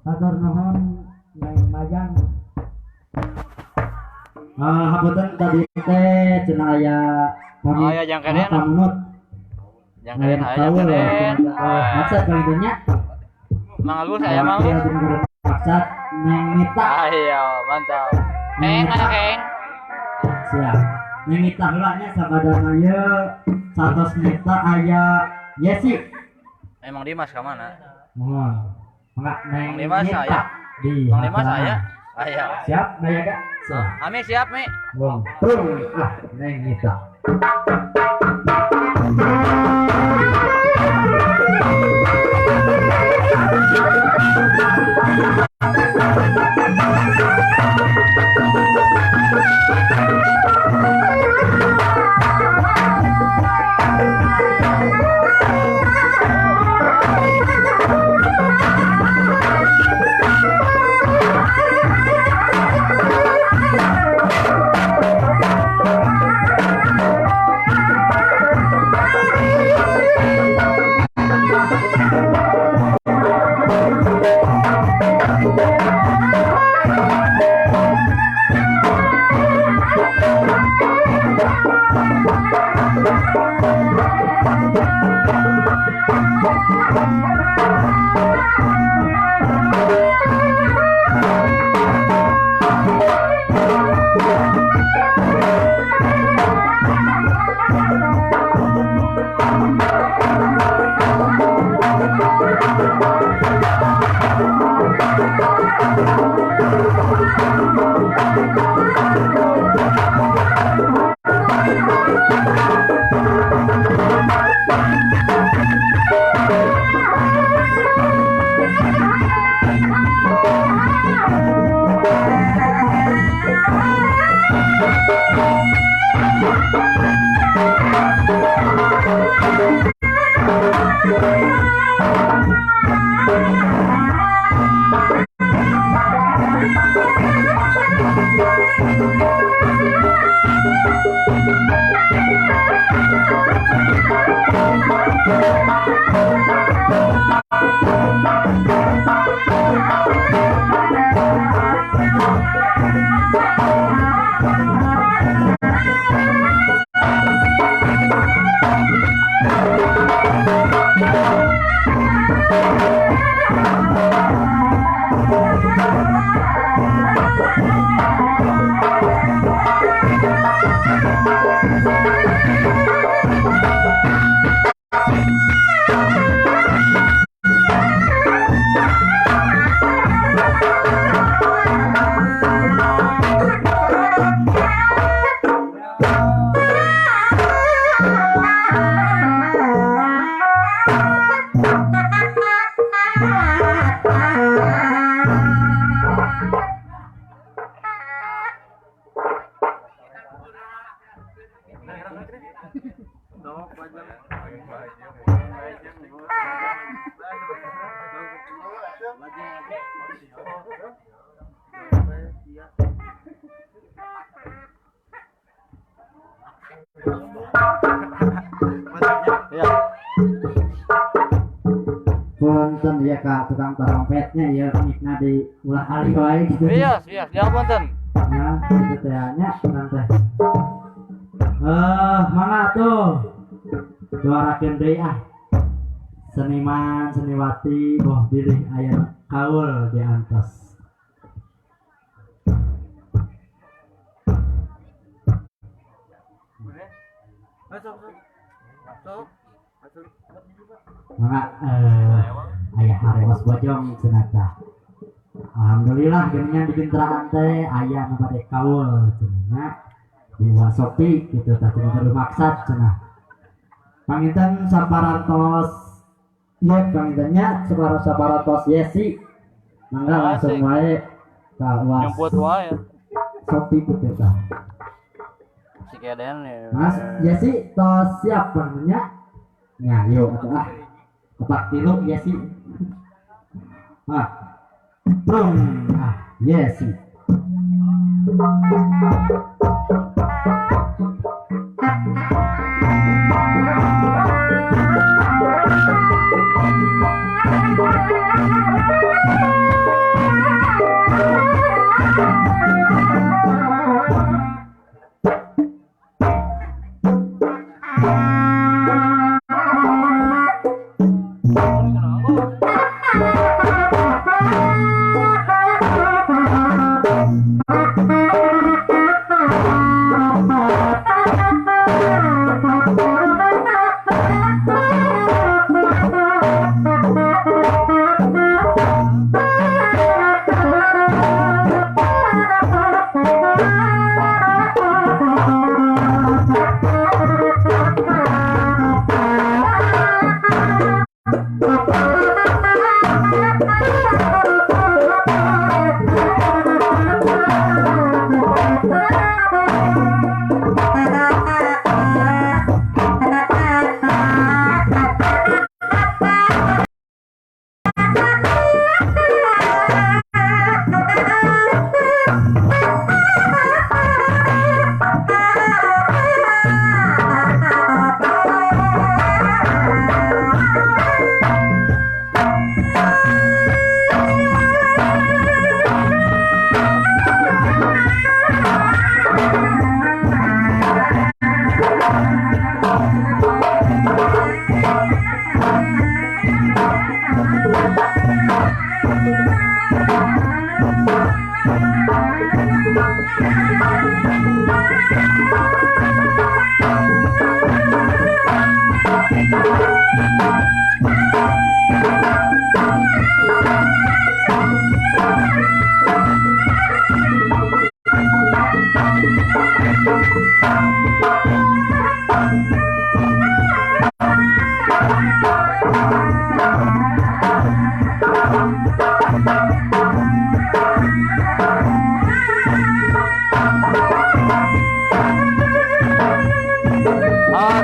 Hatur nuhun Neng Mayang. Hapunten tadi teh cenah aya pamit. Oh ya, jang keren. Pamut. Jang keren aya jang keren. Maksud pangintennya. Mang Agus aya Mang Agus. Maksud Neng Mita. Ayo, mantap. Keng aya keng. Siap. Neng Mita heula nya sabadana ieu 100 Mita aya Yesi. Emang Dimas ka mana? Mohon. Mangga Neng Mang Dimas Mita aya. Di Mang Dimas Hadrana. aya. Aya. Siap, Nayaga? Siap. Ami siap, Mi. Wong, tung, ah, Neng Mita. Punten ya kak tukang trompetnya ya mikna di ulah alih wae gitu. Iya, iya, jangan punten. Nah, gitu teh nya urang teh. Mangga tuh. Doarakeun deui ah. Seniman, seniwati boh bilih aya kaul di antos. Mangga aya harewas bojong cenah tah. Alhamdulillah geuningan di Binteraan teh aya nu bade kaul cenah di Wasopi gitu tah cenah kudu maksad cenah. Panginten saparantos ieu pangintennya saparantos Yesi. Mangga langsung wae ka Was. Nyumput wae. Sopi gitu tah. Si keden ya. Mas Yesi tos siap nya? Nya yuk atuh ah. Tepak tilu Yesi. Ah. Prung ah Yesi.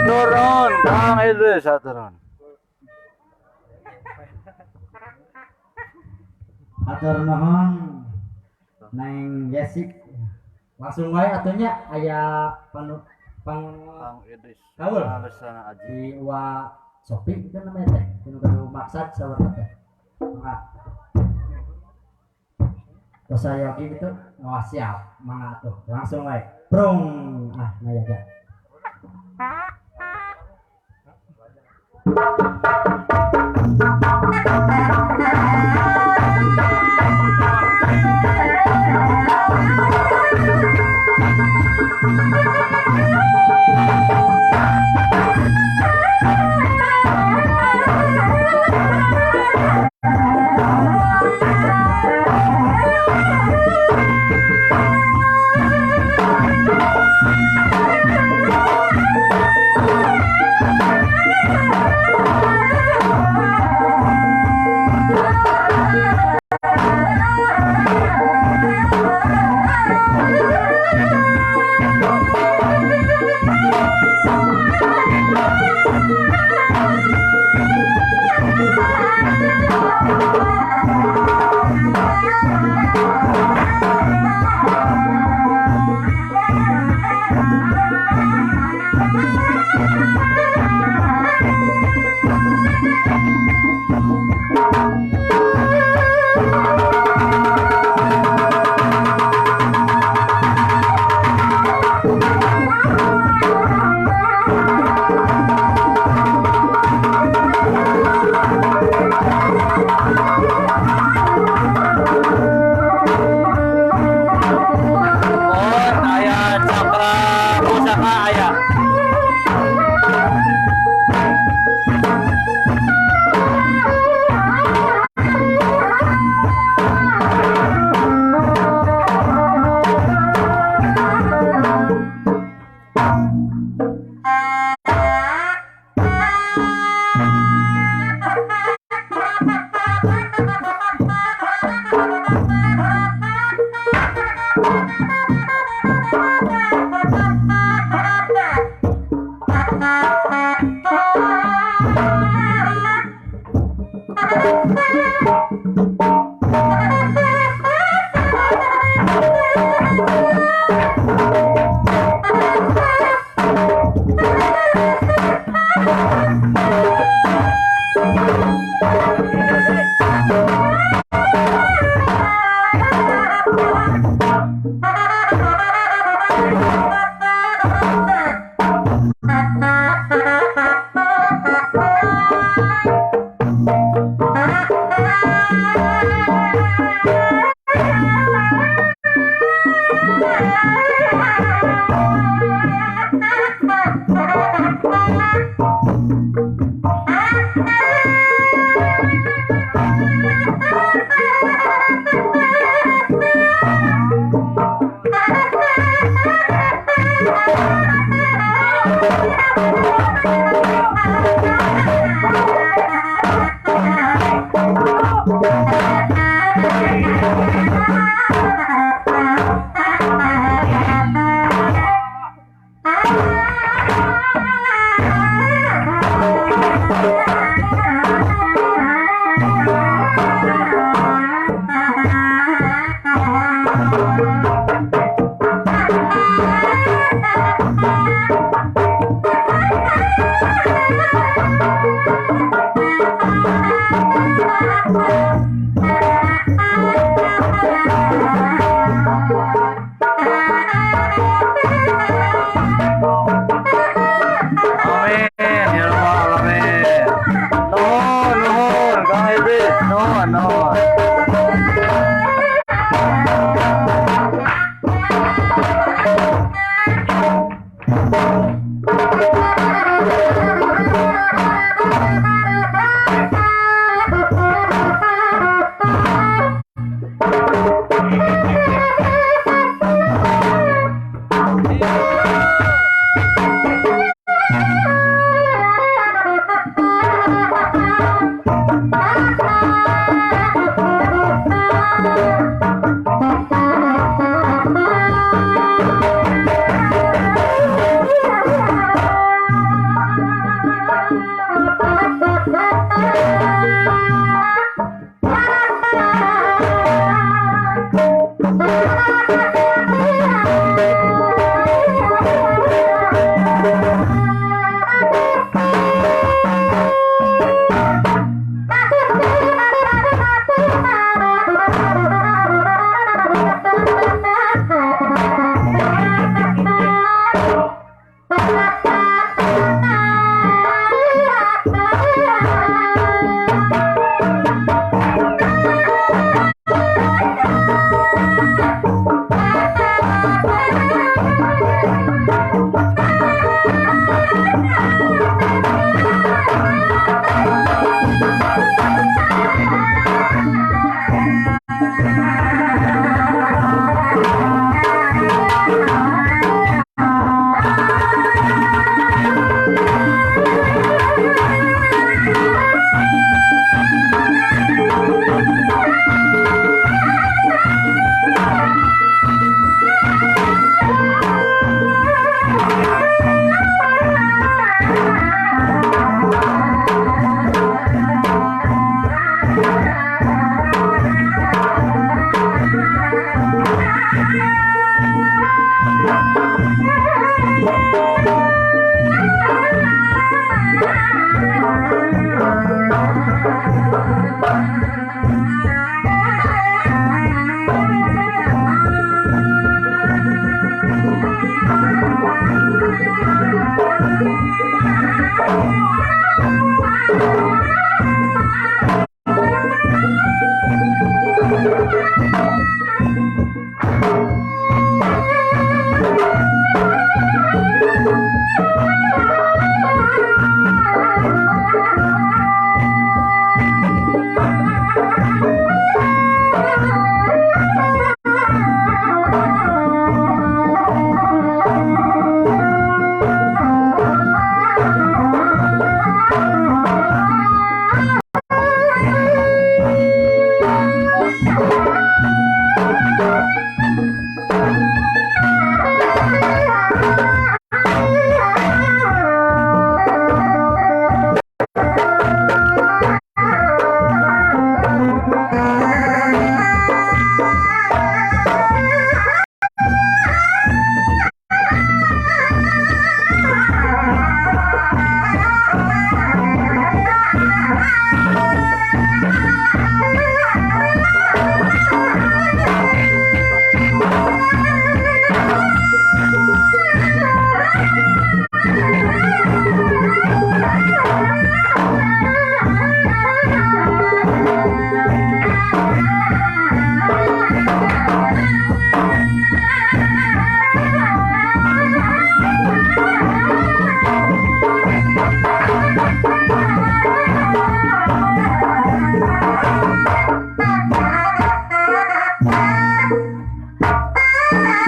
Turun, Kang Idris, turun. Atur nuhun Neng Yesi. Langsung wae atunya aya panu pang Kang Idris. Kaul. Aji. Di Wa Sopi itu namanya teh. Tinu gaduh maksad saur teh. Mangga. Terus saya gitu, wah siap, mangga tuh. Langsung wae. Prung. Ah, nayaga. Amin ya rabbal alamin. Nuhun nuhun Kang Idris, nuhun nuhun.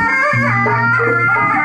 Ah.